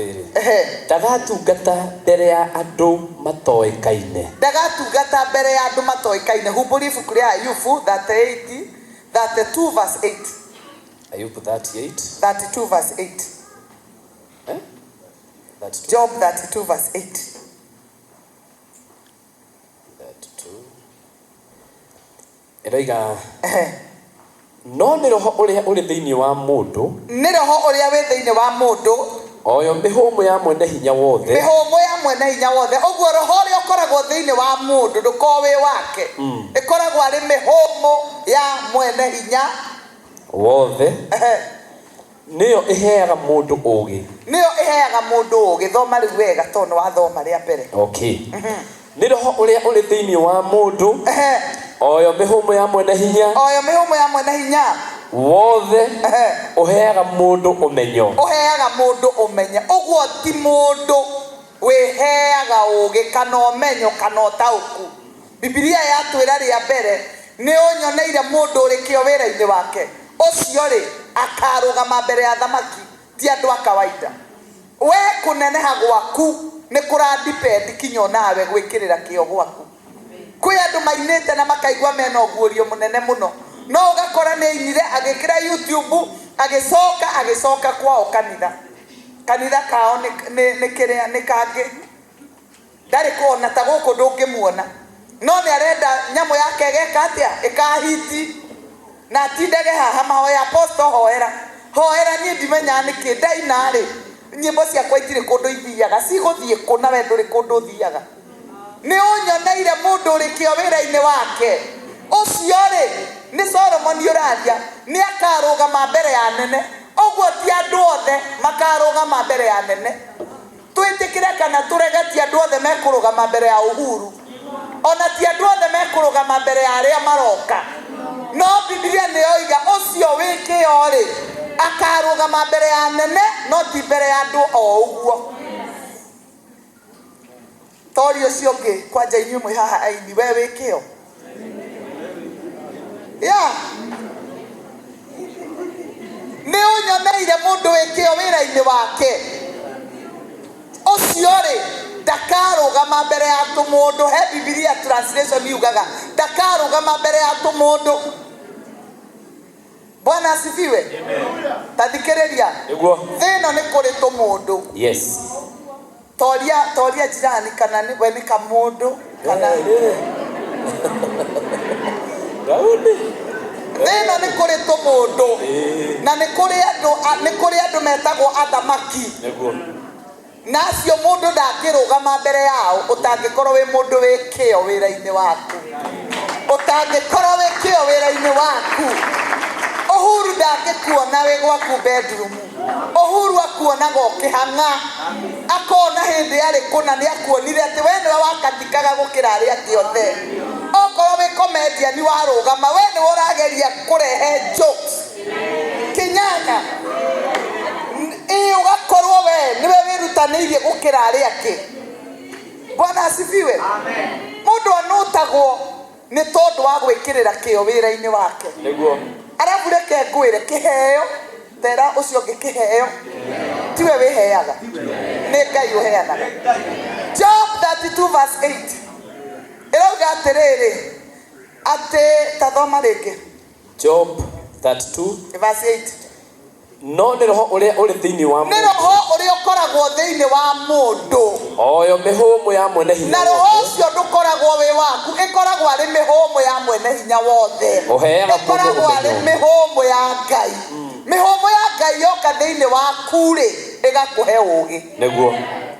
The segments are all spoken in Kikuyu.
Ehe. Ndagatungata mbere ya andũ matoĩkaine. Ndagatungata mbere ya andũ matoĩkaine. Humbũri ibuku rĩa Ayubu 38 32 verse 8. Ayubu 38. 32 verse 8. Eh? 32. Job 32 verse 8. 32. Ĩroiga Ehe. no nĩ roho ũrĩa ũrĩ thĩinĩ wa mũndũ Nĩ roho ũrĩa wĩ thĩinĩ wa mũndũ, oyo mĩhũmũ ya mwene hinya wothe mĩhũmũ ya mwene hinya wothe. Ũguo roho ũrĩa ũkoragwo thĩinĩ wa mũndũ ndũkoragwo wĩ wake, ĩkoragwo arĩ mĩhũmũ ya mwene hinya. Wothe. Ehe. Nĩyo ĩheaga mũndũ ũũgĩ. Nĩyo ĩheaga mũndũ ũũgĩ. Thoma rĩu wega tondũ nĩ wathoma rĩa mbere. Okay, nĩ roho ũrĩa ũrĩ thĩinĩ wa mũndũ, oyo mĩhũmũ ya mwene hinya oyo mĩhũmũ ya mwene hinya wothe, ũheaga mũndũ ũmenyo. Ũheaga mũndũ ũmenyo. Ũguo ti mũndũ wĩheaga ũũgĩ kana ũmenyo kana ũtaũku. Bibilia yatwĩra rĩa mbere, nĩ ũnyoneire mũndũ ũrĩ kĩo wĩra-inĩ wake? Ũcio rĩ, akarũgama mbere ya thamaki, ti andũ a kawaida. We kũneneha gwaku nĩ kũra depend kinya onawe gwĩkĩrĩra kĩo gwaku. Kwĩ andũ mainĩte na makaigua mena ũguũrio mũnene mũno, no ũgakora nĩ ainire agĩkĩra YouTube, agĩcoka agĩcoka kwao kanitha. Kanitha kao nĩ kĩrĩa nĩ kangĩ. Ndarĩ kũ ona ta gũkũ ndũngĩmuona. No nĩ arenda nyamũ yake ĩgeka atĩa? Ĩkahiti. Na atindage haha mahoya, Apostle hoera. Hoera niĩ ndimenyaga nĩkĩ ndaina rĩ, nyĩmbo ciakwa itirĩ kũndũ ithiaga. Cigũthiĩ kũ na we ndũrĩ kũndũ ũthiaga? Nĩ ũnyoneire mũndũ ũrĩ kĩo wĩra-inĩ wake? Ũcio rĩ, nĩ Solomoni ũraria, nĩ akarũgama mbere ya anene. Ũguo ti andũ othe makarũgama mbere ya anene. Twĩtĩkĩre kana tũrege, ti andũ othe mekũrũgama mbere ya Uhuru, ona ti andũ othe mekũrũgama mbere ya arĩa maroka. No Bibilia nĩ yoiga ũcio wĩ kĩo-rĩ, akarũgama mbere ya anene, no ti mbere ya andũ o ũguo. Toria ũcio ũngĩ, kwanja inyuĩ mwĩ haha aini, we wĩ kĩo? Yeah. Nĩ ũnyoneire mũndũ wĩ kĩo wĩra-inĩ wake? Ũcio rĩ, ndakarũgama mbere ya tũmũndũ. He Bibilia translation yugaga ndakarũgama mbere ya tũmũndũ. Bwana asifiwe. Ta thikĩrĩria. Nĩguo. Thĩ ĩno nĩ kũrĩ tũmũndũ. Toria toria jirani kana nĩ- we nĩ kamũndũ kana. Daudi. Thĩ ĩno nĩ kũrĩ tũmũndũ na nĩ kũrĩ andũ nĩ kũrĩ andũ metagwo athamaki. Na acio mũndũ ndangĩrũgama mbere yao ũtangĩkorwo wĩ mũndũ wĩ kĩo wĩra-inĩ waku. Ũtangĩkorwo wĩ kĩo wĩra-inĩ waku, Uhuru ndangĩkuona wĩ gwaku bedroom. Uhuru akuonaga ũkĩhang'a, akona hĩndĩ arĩ kũna nĩ akuonire atĩ we nĩwe wakatikaga gũkĩra arĩa angĩ othe. Okorwo wĩ comedian warũgama, we nĩwe ũrageria kũrehe jokes kĩnyanya, ĩ ũgakorwo we nĩwe wĩrutanĩirie gũkĩra arĩa angĩ. Bwana asifiwe. Mũndũ anũtagwo nĩ tondũ wa gwĩkĩrĩra kĩo wĩra-inĩ wake. Arabu reke ngwĩre, kĩheo, tera ũcio ũngĩ, kĩheo tiwe wĩheaga, nĩ Ngai ũheanaga. Job 32 verse 8 ĩrauga atĩrĩrĩ, atĩ ta thoma rĩngĩ. Job 32 verse 8. No nĩ roho ũrĩa ũrĩ thĩinĩ wa Nĩ mũndũ, roho ũrĩa ũkoragwo thĩinĩ wa mũndũ, oyo mĩhũmũ ya mwene hinya na roho wothe, ũcio ndũkoragwo wĩ waku, ĩkoragwo arĩ mĩhũmũ ya mwene hinya wothe. Ũheaga mũndũ Ĩkoragwo arĩ ũmenyo. mĩhũmũ ya Ngai. Mĩhũmũ ya Ngai yoka thĩinĩ waku rĩ, ĩgakũhe ũũgĩ.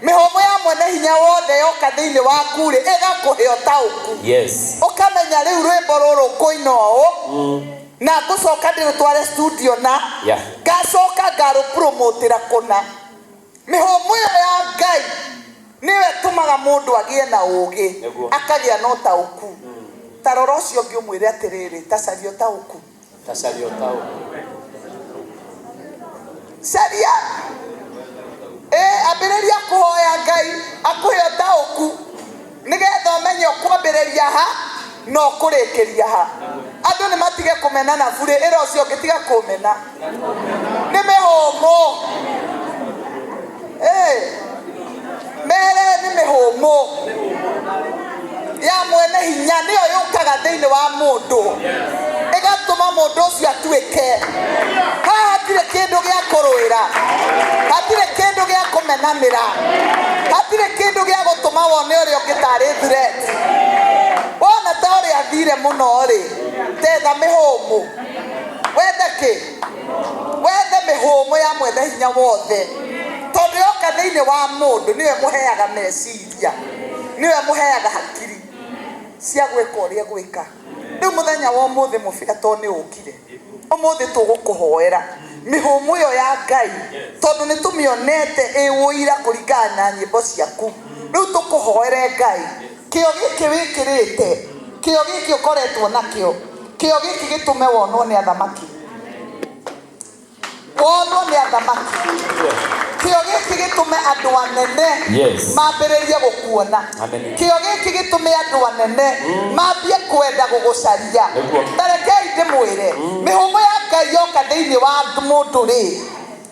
Mĩhũmũ ya mwene hinya wothe yoka thĩinĩ waku rĩ, ĩgakũhe ũtaũku. Ũkamenya rĩu rwĩmbo rũrũ ngũina ũũ, na ngũcoka ndĩrũtware studio na ngacoka ngarũpromotĩra kũna. Mĩhũmũ ĩyo ya Ngai nĩyo ĩtũmaga mũndũ agĩe na ũũgĩ, akagĩa na ũtaũku. Ta rora ũcio ũngĩ ũmwĩre atĩrĩrĩ, ta caria ũtaũku. Ta caria ũtaũku. Caria. Ĩ, ambĩrĩria kũhoya Ngai akũhe ũtaũku nĩgetha ũmenye ũkwambĩrĩria ha na ũkũrĩkĩria ha. Andũ nĩ matige kũmenana burĩ, ĩra ũcio ũngĩ tiga kũmena. Nĩ mĩhũmũ. Eh, mere nĩ mĩhũmũ ya mwene hinya nĩyo yũkaga thĩinĩ wa mũndũ ĩgatũma mũndũ ũcio atuĩke. Haha hatirĩ kĩndũ gĩa kũrũĩra, hatirĩ kĩndũ gĩa kũmenanĩra, hatirĩ kĩndũ gĩa gũtũma wone ũrĩa ũngĩ tarĩ threat. Wona ta ũrĩa athire mũno rĩ, tetha mĩhũmũ, wethe kĩ? Wethe mĩhũmũ ya mwene hinya wothe, tondũ yoka thĩinĩ wa mũndũ nĩyo ĩmũheaga meciria, nĩyo ĩmũheaga hakiri cia gwĩka ũrĩa egwĩka. Rĩu mũthenya wa ũmũthĩ mũbira to nĩ ũkire, ũmũthĩ tũgũkũhoera mĩhũmũ ĩyo ya Ngai, tondũ nĩ tũmĩonete ĩ ũira kũringana na nyĩmbo ciaku. Rĩu tũkũhoere Ngai, kĩo gĩkĩ wĩkĩrĩte, kĩo gĩkĩ ũkoretwo nakĩo, kĩo gĩkĩ gĩtũme wonwo nĩ athamaki. Wonwo nĩ athamaki. Kĩo gĩkĩ gĩtũme andũ anene mambĩrĩrie gũkuona. Kĩo gĩkĩ gĩtũme andũ anene mambie kwenda gũgũcaria. Ta rekei ndĩmwĩre, mĩhũmũ ya Ngai yoka thĩinĩ wa mũndũ rĩ,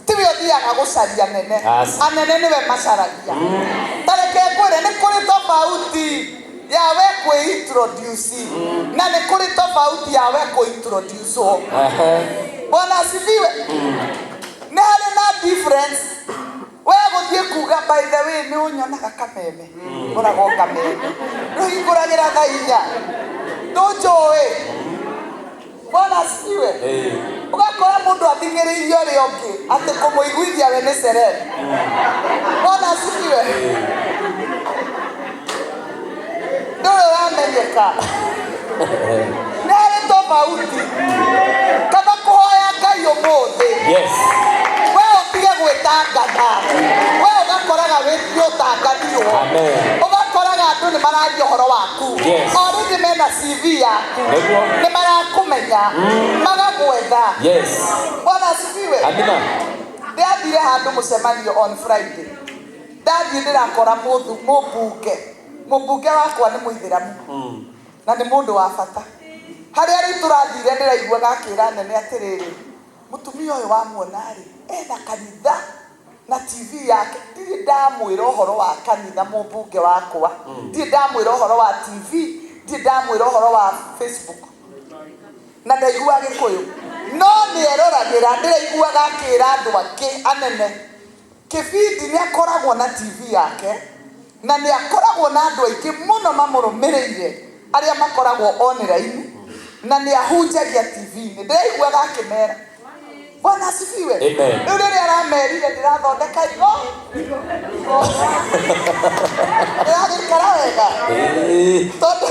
tiwe ũthiaga gũcaria anene, anene nĩwe macaragia. Ta reke ngwĩre, nĩ kũrĩ tofauti ya we kwĩ introduce na nĩ kũrĩ tofauti ya we kũ introduce wo. Bwana asifiwe. Nĩ harĩ na difference we gũthiĩ kuga by the way nĩ ũnyonaga kameme, ngoragwo kameme, ndũhingũragĩra thaa inya, ndũnjũĩ. Bwana asifiwe. Ũgakora mũndũ athing'ĩrĩirie ũrĩa ũngĩ atĩ kũmũiguithia we nĩ celeb. Bwana asifiwe. Ndũrĩ ũramenyeka. Nĩ harĩ tofauti. Kaba kũhoya Ngai ũmũthĩ. We ũtige gwĩtangatha. We ũgakoraga wĩ nĩ ũtangathirwo. Amen. Ũgakoraga andũ nĩ mararia ũhoro waku. Already mena CV yaku. Nĩguo. Nĩ marakũmenya. Magagwetha. Bwana asifiwe. Amina. Ndĩrathire handũ mũcemanio on Friday. Ndathiĩ ndĩrakora mũmbunge. Mũmbunge wakwa nĩ mũithĩramu. Na nĩ mũndũ wa bata. Harĩa rĩu tũrathire ndĩraiguaga akĩra nene atĩrĩrĩ, mũtumia ũyũ wamuona rĩ, ena kanitha na TV yake. Ndirĩ ndamwĩra ũhoro wa kanitha mũmbunge wakwa. Ndirĩ ndamwĩra ũhoro wa TV, ndirĩ ndamwĩra ũhoro wa Facebook. Na ndaiguaga Gĩkũyũ. No nĩ eroragĩra, ndĩraiguaga akĩra andũ angĩ anene. Kĩbindi nĩ akoragwo na TV yake, na nĩ akoragwo na andũ aingĩ mũno mamũrũmĩrĩire arĩa makoragwo online, na nĩ ahunjagia TV-inĩ. Ndĩraiguaga akĩmera. Bwana asifiwe. Amen. Rĩu rĩrĩa aramerire ndĩrathondeka igo, ndĩragĩikara wega. Tondũ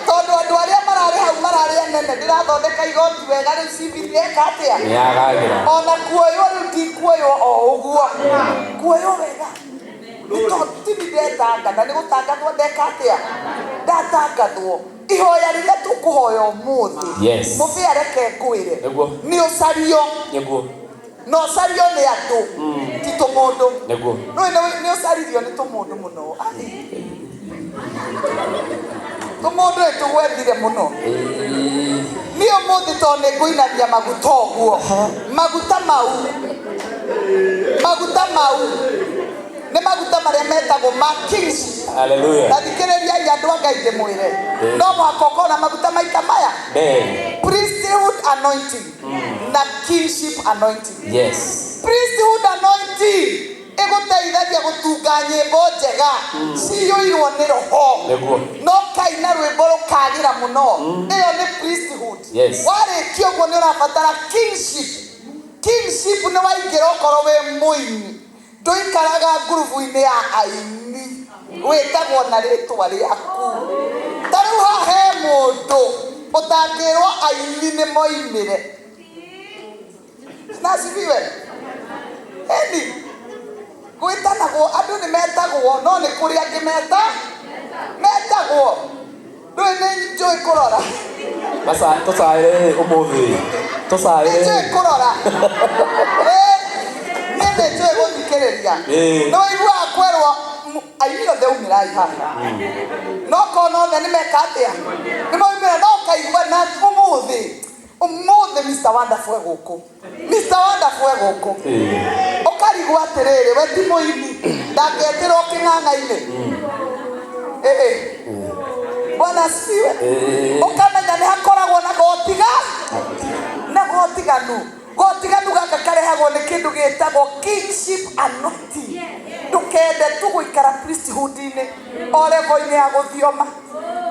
tondũ andũ arĩa mararĩ hau mararĩ anene, ndĩrathondeka igoti wega rĩu CV ndĩreka atĩa? Nĩyagagĩra. Ona kuoywo rĩu tikuoywo o ũguo. Kuoywo wega. Nĩ tondũ tini ndetangatha, nĩ gũtangathwo ndeka atĩa? Ndatangathwo. Ihoya rĩrĩa tũkũhoya ũmũthĩ, mũbĩa reke ngwĩre, nĩ ũcario. Na ũcario nĩ andũ, ti tũmũndũ. Nĩũĩ nĩ ũcaririo nĩ tũmũndũ mũno. Tũmũndũ nĩ tũgwethire mũno. Niĩ ũmũthĩ tondũ nĩ ngũinamia maguta ũguo, maguta mau, maguta mau nĩ maguta marĩa metagwo ma kingship. Hallelujah. Ta thikĩrĩriai andũ a Ngai ndĩmwĩre, no mũhaka ũkorwo na maguta maita maya. Priesthood anointing na kingship anointing. Priesthood anointing ĩgũteithagia gũtunga nyĩmbo njega ciyũirwo nĩ roho. No kaina rwĩmbo rũkagĩra mũno. Ĩyo nĩ priesthood. Warĩkia ũguo nĩ ũrabatara kingship. Kingship nĩ waingĩra okorwo wĩ mũini. Ndũikaraga ngurubu-inĩ ya aini, wĩtagwo na rĩtwa rĩaku. Ta rĩu haha he mũndũ ũtangĩrwo aini nĩ moimĩre. Na asifiwe. Eni, gwĩtanagwo, andũ nĩ metagwo, no nĩ kũrĩ angĩ metagwo. Ndũĩ nĩ njũĩ kũrora. Tũcaĩre ũmũthĩ. Tũcaĩre. Nĩ njũĩ kũrora. Niĩ nĩ njũĩ gũthikĩrĩria. Nĩ ũiguaga kwerwo aini othe umĩrai haha. No kona othe nĩ meka atĩa? Nĩ maumĩra, no ũkaigua na ũmũthĩ. Ũmũthĩ Ũmũthĩ Mr Wonderful e gũkũ, Mr Wonderful e gũkũ. Ũkarigwo atĩrĩrĩ, we ti mũini, ndangĩetĩrwo kĩng'ang'a-inĩ. Ĩĩ, Bwana asifiwe. Ũkamenya nĩ hakoragwo na gotiga na gotiganu. Gotiganu gaka karehagwo nĩ kĩndũ gĩtagwo kingship anointing. Ndũkende tu gũikara priesthood-inĩ o level-inĩ ya gũthioma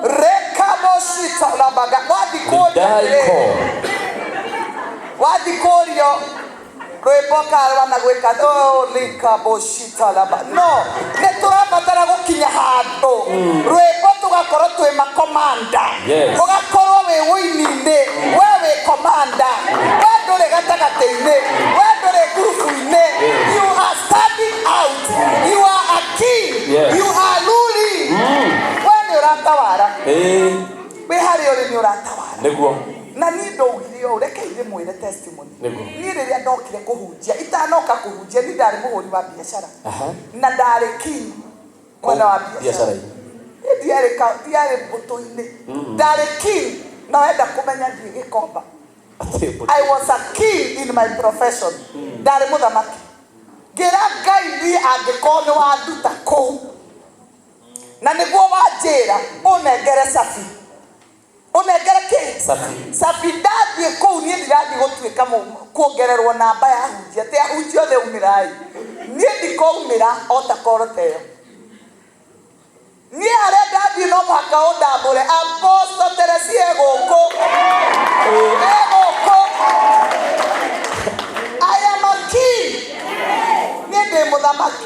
rekaboshita labaga. Wathi kũrio atĩrĩrĩ, wathi kũrio rwĩmbo karwana gwĩka oh, likaboshita laba no nĩ tũrabatara gũkinya handũ rwĩmbo tũgakorwo twĩ makomanda. Ũgakorwo wĩ wũini-inĩ, we wĩ komanda, we ndũrĩ gatagatĩ-inĩ, we ndũrĩ ngurubu-inĩ. You are standing out, you are a king. You are ruling. We nĩ ũratawara. Wĩ harĩa ũrĩ nĩ ũratawara. Nĩguo. Na niĩ ndaugire ũũ, rekei ndĩmwĩre testimony. Nĩguo. Niĩ rĩrĩa ndokire kũhunjia, itanoka kũhunjia, niĩ ndarĩ mũhũri wa biacara na ndarĩ king mwena wa biacara. Biacara-inĩ. Niĩ ndiarĩ mbũtũ-inĩ, ndarĩ king. Na wenda kũmenya, thiĩ Gĩkomba. I was a king in my profession. Ndarĩ mũthamaki. Ngĩra Ngai, niĩ angĩkorwo nĩ wanduta kũu na nĩguo wanjĩra ũnengere cabi, ũnengere kĩ? Cabi. Cabi. Ndathiĩ kũu, niĩ ndirathiĩ gũtuĩka kuongererwo namba ya ahunjia, atĩ ahunjia othe umĩrai. Niĩ ndikoumĩra o ta koro ta ĩyo. Niĩ harĩa ndathiĩ no mũhaka ũndambũre. Apostle Teresia e gũkũ, e gũkũ. I am a king. Niĩ ndĩ mũthamaki.